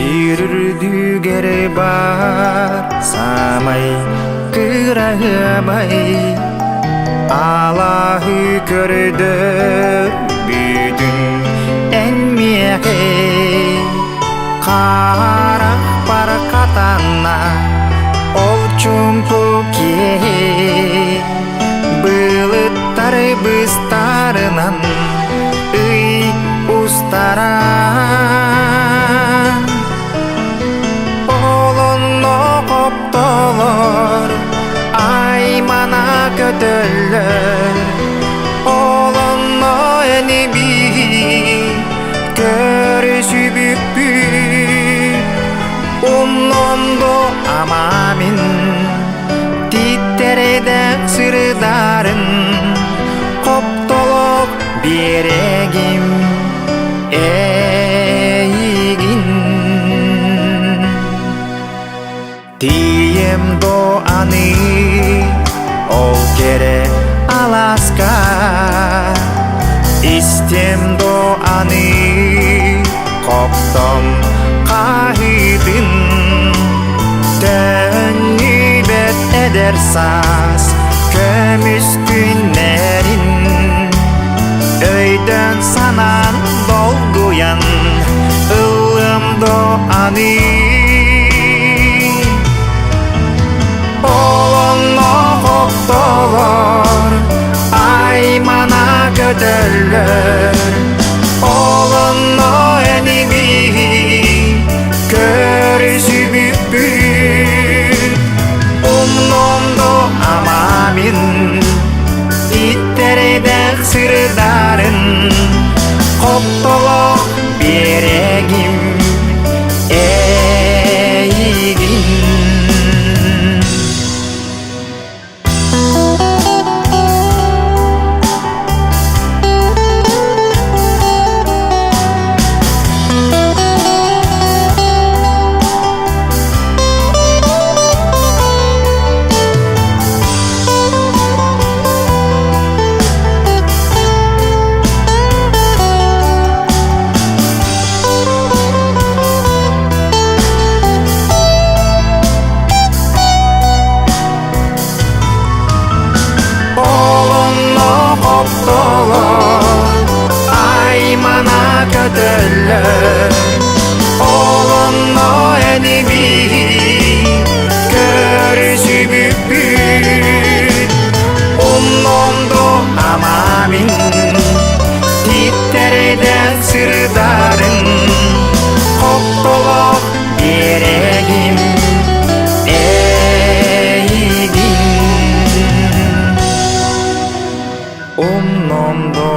Сир үрдүгэр баар саамай кыраһыабай алаһы көрдөр бүтүн эн миэхэ харахпар хатанна ол чуумпу киэһэ былыттар быстарынан ый устара Олонно хоптолор аймана көтөллөр Олонно эни көрүсүбүппүт Умнондо амамин титтередек сырдарын Хоптолок биэрэгим эйигин Тиийэм до аны ол кэрэ алааска Истиэм до аны хоптом хаһыытын Төннүбэт эдэр саас көмүс күннэрин Өйдөн санаан долгуйан ыллым до аны Олонно хоптолор аймана көтөллөр Олонно эними көрүсүбүппүт Умномдо амамин Иттередэх сырдарын Хоптолох биэрэгим эйигин. Олонно хоптолор аймана көтөллөр Олонно эниби көрүсүбүппүт Умномду амамин титтереден сырдарын Хоптолох биэрэгим эйигин. Умномду.